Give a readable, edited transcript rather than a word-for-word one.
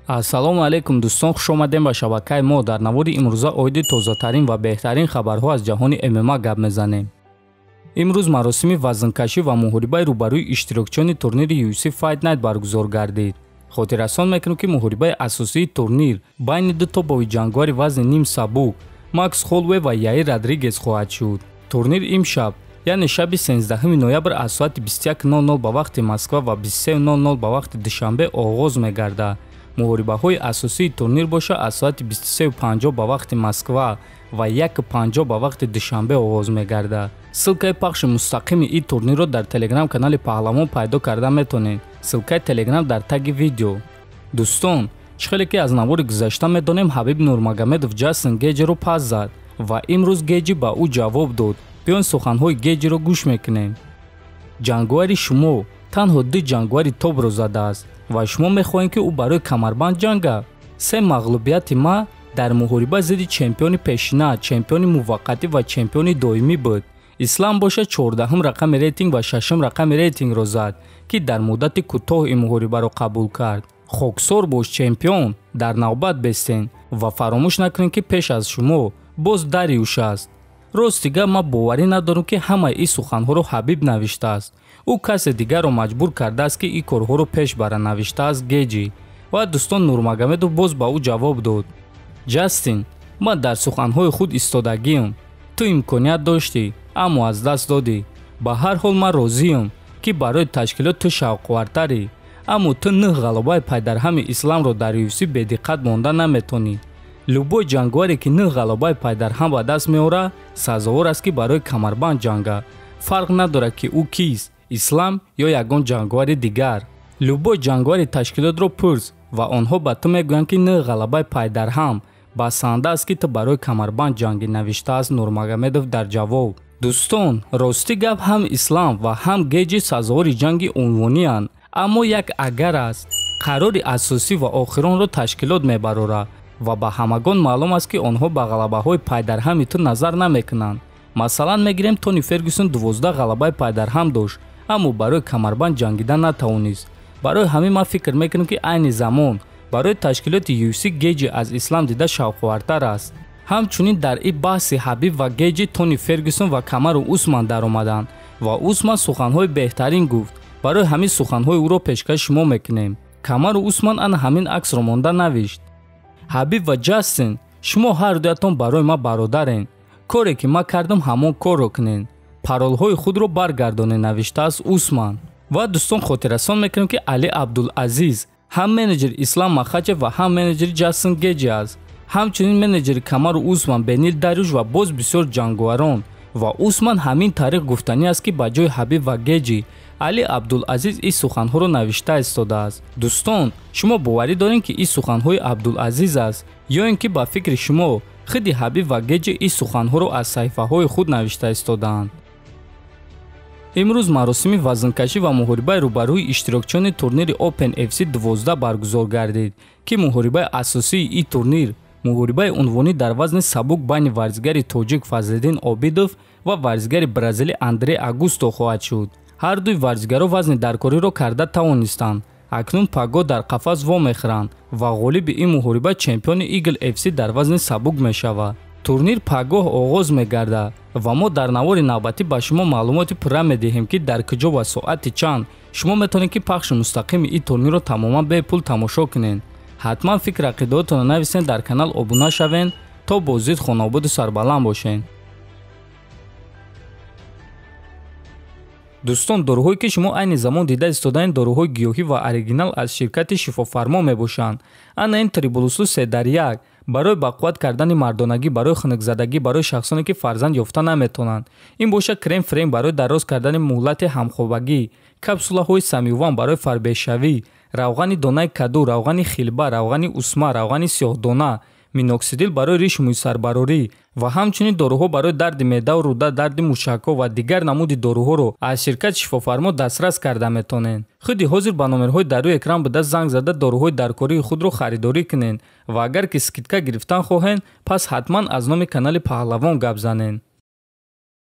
Ассалому алайкум дӯстон, хуш омадем ба шабакаи мо. Дар навори имрӯза оиди тозатарин ва беҳтарин хабарҳо аз ҷаҳони ММА гап мезанем. Имрӯз маросими вазнкашӣ ва муҳорибаи рӯбарӯи иштирокчиёни турнири UFC Fight Night баргузор гардид. Хотиррасон мекунем, ки муҳорибаи асосии турнир байни ду топови ҷангвари вазни ним сабук Макс Холлоуэй ва Яир Родригес хоҳад шуд. Турнир имшаб, яъне шаби 13 ноябр аз соати 21:00 ба вақти Москва ва 23:00 ба вақти Душанбе оғоз мегардад. Муҳорибаҳои асосии турнир боша аз соати 23:50 ба вақти Москва ва 1:50 ба вақти Душанбе оғоз мегардад. Ссылкаи пахши мустақими ин турнирро дар телеграм-канали Паҳлавон пайдо карда метавонед. Ссылкаи телеграм дар таги видео. Дӯстон, чӣ хеле ки аз навори гузашта медонем, Ҳабиб Нурмагомедов Ҷастин Геҷиро пас зад ва имрӯз Геҷи ба ӯ ҷавоб дод. Биён суханҳои Геҷиро гӯш мекунем. Ҷангвари шумо танҳо ду ҷангвари тобро задааст ва шумо мехоҳед, ки ӯ барои камарбанд ҷангад. Се мағлубияти ма дар муҳориба зидди чемпиони пешина, чемпиони муваққатӣ ва чемпиони доимӣ буд. Ислам боша 14-ум рақами рейтинг ва 6-ум рақами рейтингро зад, ки дар муддати кӯтоҳ ин муҳорибаро қабул кард. Хоксор бош, чемпион, дар навбат бестен ва фаромӯш накунед, ки пеш аз шумо боз Дариуш аст. Рости гап, ман боварӣ надорам, ки ҳамаи ин суханҳоро Ҳабиб навиштааст. Ӯ касе дигарро маҷбур кардааст, ки ин корҳоро пеш бара, навиштааст Геҷи. Ва дӯстон, Нурмагомедов боз ба ӯ ҷавоб дод. Ҷастин, ман дар суханҳои худ истодагиам. Ту имконият доштӣ, аммо аз даст додӣ. Ба ҳар ҳол ман розиам, ки барои ташкилот ту шавқовартарӣ, аммо ту нӯҳ ғалабаи пайдарҳами Исламро дар UFC бедиққат монда наметонӣ. Любой ҷангваре, ки нӯҳ ғалабаи пайдарҳам ба даст меорад, сазовор аст, ки барои камарбанд ҷангад. Фарқ надорад, ки ӯ кист, Ислам ё ягон ҷангвари дигар. Любой ҷангвари ташкилотро пурс ва онҳо ба ту мегӯянд, ки нӯҳ ғалабаи пайдарҳам басанда аст, ки ту барои камарбанд ҷангӣ, навиштааст Нурмагомедов дар ҷавоб. Дӯстон, рости гап, ҳам Ислам ва ҳам Геҷи сазовори ҷанги унвонианд, аммо як агар аст. Қарори асосӣ ва охиронро ташкилот мебарорад ва ба ҳамагон маълум аст, ки онҳо ба ғалабаҳои пайдарҳами ту назар намекунанд. Масалан, мегирем, Тони Фергюсон 12 ғалабаи пайдарҳам дошт, аммо барои камарбанд ҷангида натавонист. Барои ҳамин ман фикр мекунам, ки айни замон барои ташкилоти UFC Геҷи аз Ислам дида шавқовартар аст. Ҳамчунин дар ин баҳси Ҳабиб ва Геҷи Тони Фергюсон ва Камару Усман даромаданд ва Усман суханҳои беҳтарин гуфт. Барои ҳамин суханҳои ӯро пешкаши шумо мекунем. Камару Усман ана ҳамин аксро монда навишт. Ҳабиб ва Ҷастин, шумо ҳар дуятон барои ман бародарен. Коре ки ман кардам, ҳамон корро кунед. Паролҳои худро баргардонед, навиштааст Усман. Ва дӯстон, хотиррасон мекунем, ки Али Абдулазиз ҳам менеҷери Ислам Махачев ва ҳам менеҷери Ҷастин Геҷи аст. Ҳамчунин менеҷери Камару Усман, Бенил Дарюш ва боз бисёр ҷанговарон. Ва Усман ҳамин тариқ гуфтанӣ аст, ки ба ҷои Ҳабиб ва Геҷи Али Абдулазиз ин суханҳоро навишта истодааст. Дӯстон, шумо боварӣ доред, ки ин суханҳои Абдулазиз аст, ё ин ки ба фикри шумо худи Ҳабиб ва Геҷи ин суханҳоро аз саҳифаҳои худ навишта истодаанд? Имрӯз маросими вазнкашӣ ва муҳорибаи рӯбарӯи иштирокчиёни турнири Open FC 12 баргузор гардид, ки муҳорибаи асосии ин турнир муҳорибаи унвонӣ дар вазни сабук байни варзигари тоҷик Фазлиддин Обидов ва варзигари бразилӣ Андре Агусто хоҳад шуд. Ҳар дуи варзигаро вазни даркориро карда тавонистанд. Акнун пагоҳ дар қафас вомехӯранд ва ғолиби ин муҳориба чемпиони Eagle FC дар вазни сабук мешавад. Турнир пагоҳ оғоз мегардад ва мо дар навори навбатӣ ба шумо маълумоти пурра медиҳем, ки дар куҷо ва соати чанд шумо метавонед, ки пахши мустақими ин турнирро тамоман бепул тамошо кунед. Ҳатман фикр ақидаотонро нависед, дар канал обуна шавед, то боздид хонаободу сарбаланд бошед. Дӯстон, доруҳое ки шумо айни замон дида истодаед, доруҳои гиёҳӣ ва оригинал аз ширкати Шифофармо мебошанд. Ана ин трибулусу се дар як барои бақувват кардани мардонагӣ, барои хунукзадагӣ, барои шахсоне ки фарзанд ёфта наметавонанд. Ин боша крем фрем барои дароз кардани муҳлати ҳамхобагӣ, капсулаҳои самюван барои фарбешавӣ, равғани донаи каду, равғани хилба, равғани усма, равғани сиёҳдона, миноксидил барои риш мӯйсарбарорӣ ва ҳамчунин доруҳо барои дарди меъдаву рӯда, дарди мушакҳо ва дигар намуди доруҳоро аз ширкати Шифофармо дастрас карда метавонед. Худи ҳозир ба номерҳои дар рӯи экран буда занг зада доруҳои даркории худро харидорӣ кунед ва агар ки скидка гирифтан хоҳед, пас ҳатман аз номи канали Паҳлавон гап занед.